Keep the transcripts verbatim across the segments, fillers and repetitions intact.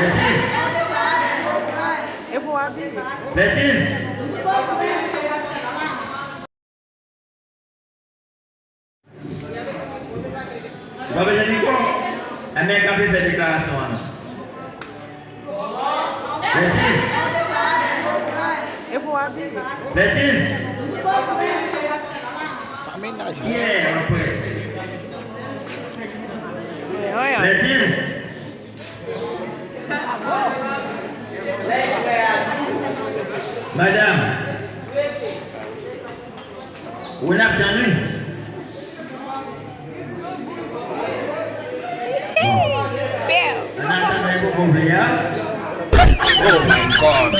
Mètin. Mètin. Ou pa bezwen mikwo? Enben, kanpe fè deklarasyon an non. Mètin. Mètin. Byen, anpre. Mètin. Madanm. Ou n ap tann wi. An atandan, e koko vle a. Oh my God.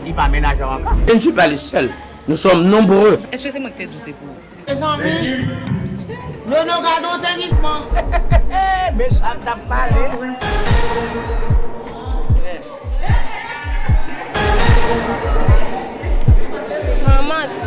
Li pa menaje w ankò. Je ne suis pas le seul. Nous sommes nombreux. Èske se mwen ki te di w se pou ou? Mezanmi, Nono gade yon sezisman. Mechan t ap pale. San manti.